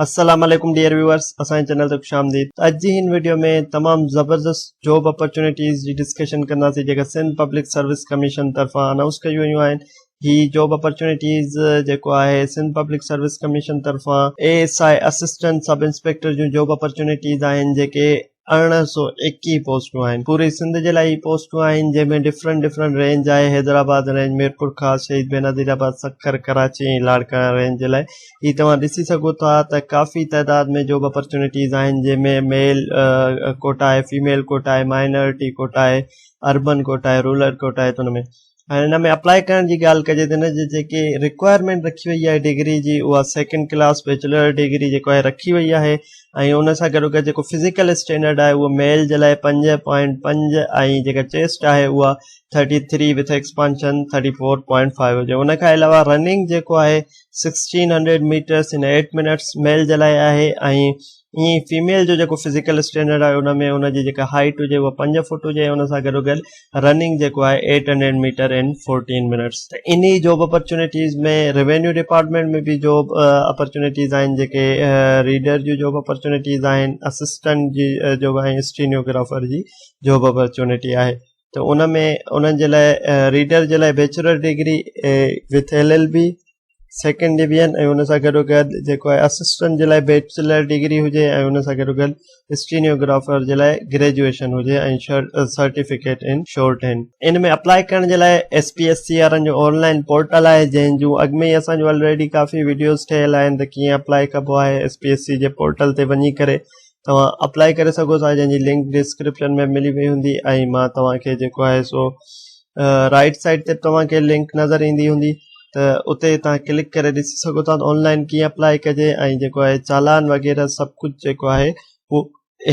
السلام عليڪم dear viewers اسان جي چينل تي خوش آمديد اڄ جي هن وڊيو ۾ تمام زبردست جاب اپرچونيٽيز جي ڊسڪشن ڪنداسين جيڪا سنڌ پبلڪ سروس ڪميشن طرفان انائونس ڪئي ويون آهن هي جاب اپرچونيٽيز جيڪو آهي سنڌ پبلڪ سروس ڪميشن طرفان A S I assistant sub inspector June job opportunities آهن جيڪي 1821 پوسٽون آهن پوري سنڌ جي لاء هي پوسٽون آهن جنهن ۾ ڊفرنٽ ڊفرنٽ رينج آهي حيدرآباد رينج ميرپورخاص شهيد بينظير آباد سکر ڪراچي ۽ لاڙڪاڻا رينج جي لاء هي توهان ڏسي سگهو ٿا ته ڪافي تعداد ۾ جاب اپرچونيٽيز آهن جنهن ۾ ميل ڪوٽا آهي فيميل ڪوٽا آهي مائنارٽي ڪوٽا آهي اربن ڪوٽا آهي رورل ڪوٽا آهي ته ان ۾ هاڻي ان ۾ اپلائي ڪرڻ جي ڳالهه ڪجي ته ان جي جيڪي رڪوائرمينٽ رکي وئي آهي ڊگري جي اها سيڪنڊ ڪلاس بيچلر ڊگري جيڪو آهي رکي وئي آهي ۽ ان سان گڏو گڏ جيڪو فزيڪل اسٽينڊرڊ آهي اهو ميل جي لاء 5.5 ۽ جيڪا چيسٽ آهي اها 33 وٿ ايڪسپانشن 34.5 هجي ان کان علاوه رننگ جيڪو آهي 1600 ميٽرس ان 8 منٽس ميل جي لاء آهي ۽ ائين ئي فيميل جو جيڪو فزيڪل اسٽينڊرڊ آهي ان ۾ ان جي جيڪا هائيٽ هجي اها پنج فوٽ هجي ۽ ان سان گڏو گڏ رننگ جيڪو آهي eight hundred metre in fourteen minutes ته انهي جاب اپرچونيٽيز ۾ روينيو ڊپارٽمينٽ ۾ به جاب اپرچونيٽيز آهن جيڪي ريڊر جون جاب اپرچونيٽيز آهن اسسٽنٽ جي جاب ۽ اسٽينوگرافر جي جاب اپرچونيٽي آهي ته ان ۾ انهن جي لاء ريڊر جي لاء bachelor degree with L L B second division ۽ ان سان گڏو گڏ جيڪو آهي اسسٽنٽ جي لاء بيچلر ڊگري هجي ۽ ان سان گڏو گڏ اسٽينوگرافر جي لاء گريجوئيشن هجي ۽ سرٽيفڪيٽ ان شارٽ هينڊ. ان ۾ اپلائي ڪرڻ جي لاء ايس پي ايس سي وارن جو آن لائن پورٽل آهي جنهن جون اڳ ۾ ئي اسان جون الريڊي ڪافي وڊيوز ٺهيل آهن ته ڪيئن اپلائي ڪبو آهي ايس پي ايس سي جي پورٽل تي وڃي ڪري توهان اپلائي ڪري سگهو ٿا جنهن جي لنڪ ڊسڪرپشن ۾ ملي وئي هوندي ۽ مان توهان کي جيڪو آهي سو رائٽ سائيڊ تي توهان کي لنڪ نظر ايندي هوندي ته اتي توهان ڪلڪ ڪري ڏسي سگهو ٿا ته آن لائن ڪيئن اپلائي ڪجي ۽ جيڪو آهي چالان وغيره سڀ ڪجهه جيڪو آهي اهو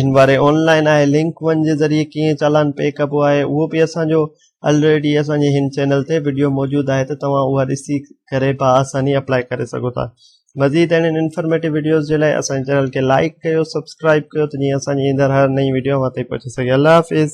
ان واري آن لائن آهي لنڪ ون جي ذريعي ڪيئن چالان پي ڪبو آهي اهو به اسان جو الريڊي اسان جي هن چينل تي وڊيو موجود آهي ته توهان اها ڏسي ڪري با آساني اپلائي ڪري سگهو ٿا مزيد اهڙين انفارميٽو وڊيوز جي لاء اسان جي چينل کي لائڪ ڪيو سبسڪرائب ڪيو ته جيئن اسان جي ايندڙ هر نئين وڊيو اوهان تائين پهچي سگهي الله حافظ.